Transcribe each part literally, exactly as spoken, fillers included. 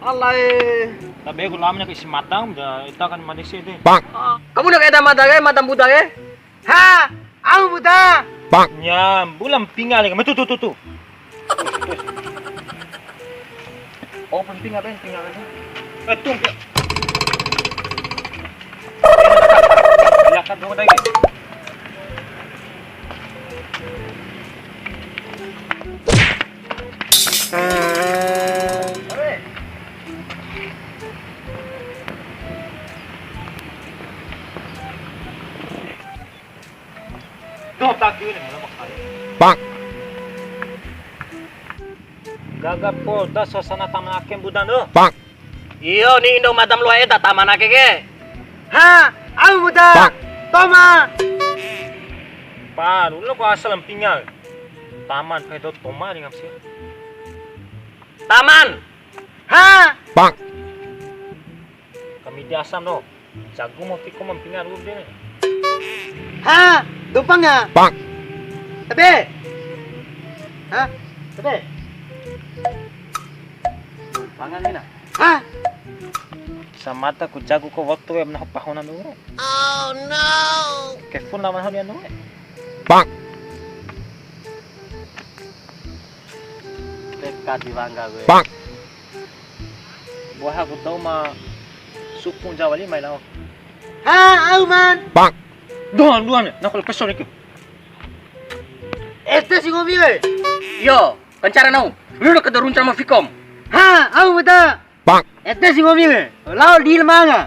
Alae. Tabe ku lamanya ke isi mata, udah ita kan manis ede. Kamu nak eda mata ke, mata buta ke? Ha, au buta. Nya, bulam pinga le. Metu tu tu tu. Oh, penting apa yang tinggal ini? Eh, tung. Ya kan, dong, dai. Doh, tak kiri, mana makai? Gaga poda suasana taman ake budan doh. Iyo, ni indo madam loa eda taman ake ke. Ha, au buda. Toma. Paru lo ko asal mpinga. Taman pedo toma ringam sia. Taman. Ha. Kami di asam no. Jago mau tiko mampinga dulu deh. Ha, dumpanga. Tabe. Ha, tabe. Dumpanga ni na. Ha. Samata ku jago ko waktu em nahu pahuna dulu. Oh no. Kefun lawan hau dia dulu. Teka di bangga gue. Boha ku tau ma supu Jawa lima lao. Ha, au man. Duan, duan, nakal peso niki. Ede si ngomi we. Yo, kancara nau. Lu udah kada runcal ma fikom. Ha, au mata. Ede si ngomi we. Lao di lemanga.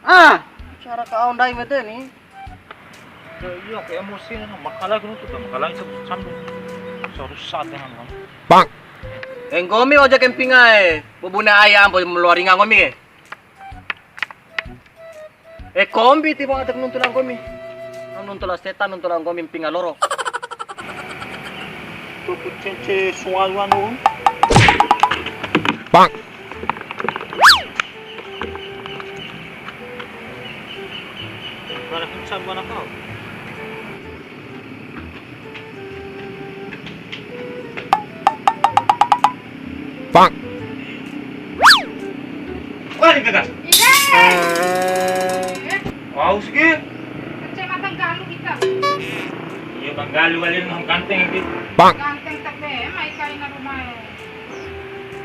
Ah, cara kau ndai mete ni. Ya, iya, ke emosi na, makala ku nuntu, makala itu sambung. Seharus saat dengan kamu. Eh, nggomi oja kempinga e, bubune ayam, bo meloa ringa nggomi e. Eh, kombi tiba ada nuntu la nggomi. Nuntu la setan, nuntu la nggomi mpinga loro. Tuku cence sualu anu. Mana pingsan mana kau? Wah, ini gas. Ire. Wah, usge. Kecamatan Galuh kita. Iya, Bang Galuh kali, nang ganteng iki. Ganteng tak deh, mai kaina rumah.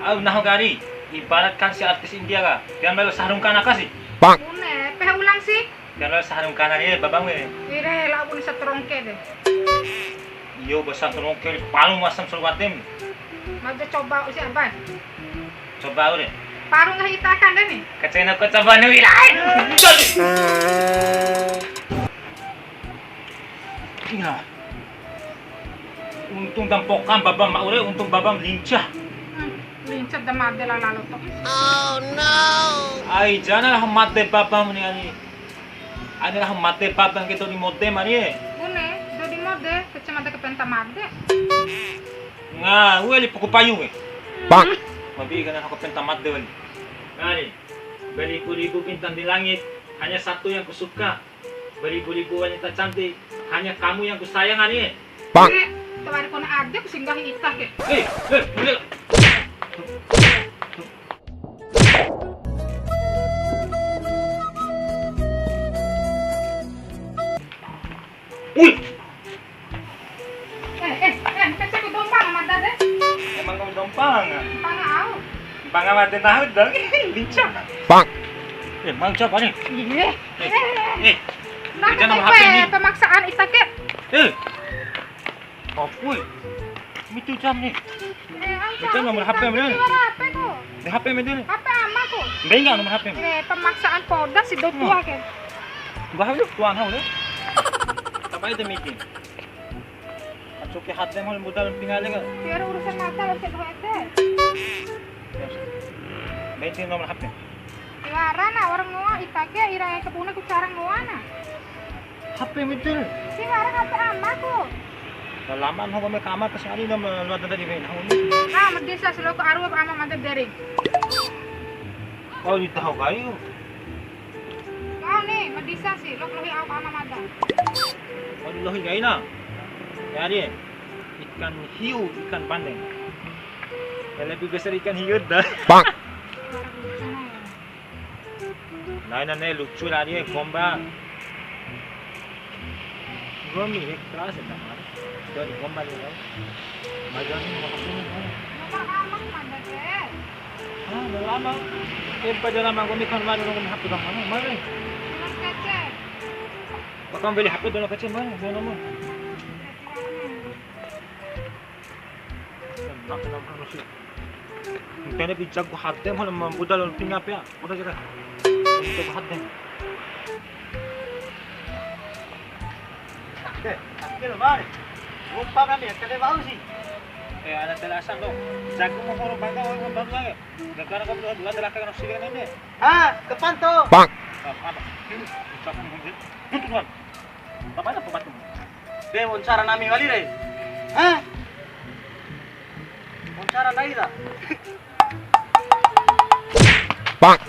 Au nahu kari, ibarat kan si artis India ka. Dia melo sarung kana kasi. Bune, peh ulang sih. Dia melo sarung kana ni babang we. Ire, la bune satrongke deh. Iyo, ba satrongke palu masam saruatem. Maja coba usi aban. Coba ure. Paru nggahi ita akan deh ni. Kacena ko coba nu ilai. Iya. Untung dampokan babam ma ure, untung babam lincah. Hmm, lincah da made la lalo to. Oh no. Ai jana lah made babam ni ani. Ani lah made babam ke dodi mode mari e. Bune, dodi mode, kece made ke penta made. Nga, ue li puku payu e. Bang. Mabi kana ke penta made wali. Nari, beribu-ribu bintang di langit, hanya satu yang kusuka. Beribu-ribu wanita cantik, hanya kamu yang kusayang, Ani. Bang. Eh, tawari kone ade ku singgahi ita ke. Eh, eh, udah. Wih. Eh, eh, eh, kece ku dompa na mada de. Emang kau dompa nggak? Dompa nggak au. Dompa nggak mati tahu dong. Lincah. Bang. Eh, mau coba nih. Iya. Eh, eh. Nah, jangan kata nomor gue H P ini. Pemaksaan ita ke. Eh. Apa? Itu jam nih. Eh, itu jam nomor H P, bener? Nomor H P ku. Di H P, bener? H P amaku. Mbei nggak nomor H P? Eh, pemaksaan poda si do tua ke. Gua hau tuan hau deh. Apa itu meeting? Acuki hati mau modal tinggal ka. Biar urusan mata lo cek duit deh. Meeting nomor H P. Tiwara na orang ngoa ita ke ira ke puna ku cara ngoa na. H P mitul. Tiwara H P amaku. Lama no kami kamar pas hari udah luar tadi main. Ah, medisa seloko aru ama mantap dering. Oh, di tahu kayu. Kau ni, medisa sih, lo lohi au ama mada. Oh, di lohi kaina. Ya, dia. Ikan hiu, ikan bandeng. Ya, lebih besar ikan hiu dah. Nai, nai, nai, lucu lah dia, gombal. Gomi, eh, kelas ya, Bang. Dari gombal ya, Bang. Magang ini mau ketemu, Bang. Nomor lama mana, Dek? Ah, nomor lama. Eh, pada lama, gomi kan baru nomor H P Bang, mana? Mana? Nomor kece. Bakal beli H P dulu kece, Bang, dua nomor. Kece mana? Ntene pi jago hade, mana ma buda lalo tinggal pea. Udah, jaga. Jago hade. Eh, tapi lo, Bang. Lupa kan ya, kena bau sih. Eh, ada telasan lo. Jago mau horo bangga, orang bangga ya. Gak kena kau dua, dua telakan harus sih kan ini. Ah, depan tuh. Bang. Apa? Ucap mungkin. Tuh, tuh, tuh. Apa ada pembantu? Be, wawancara nami wali re. Hah? Wawancara nai ta? Bang.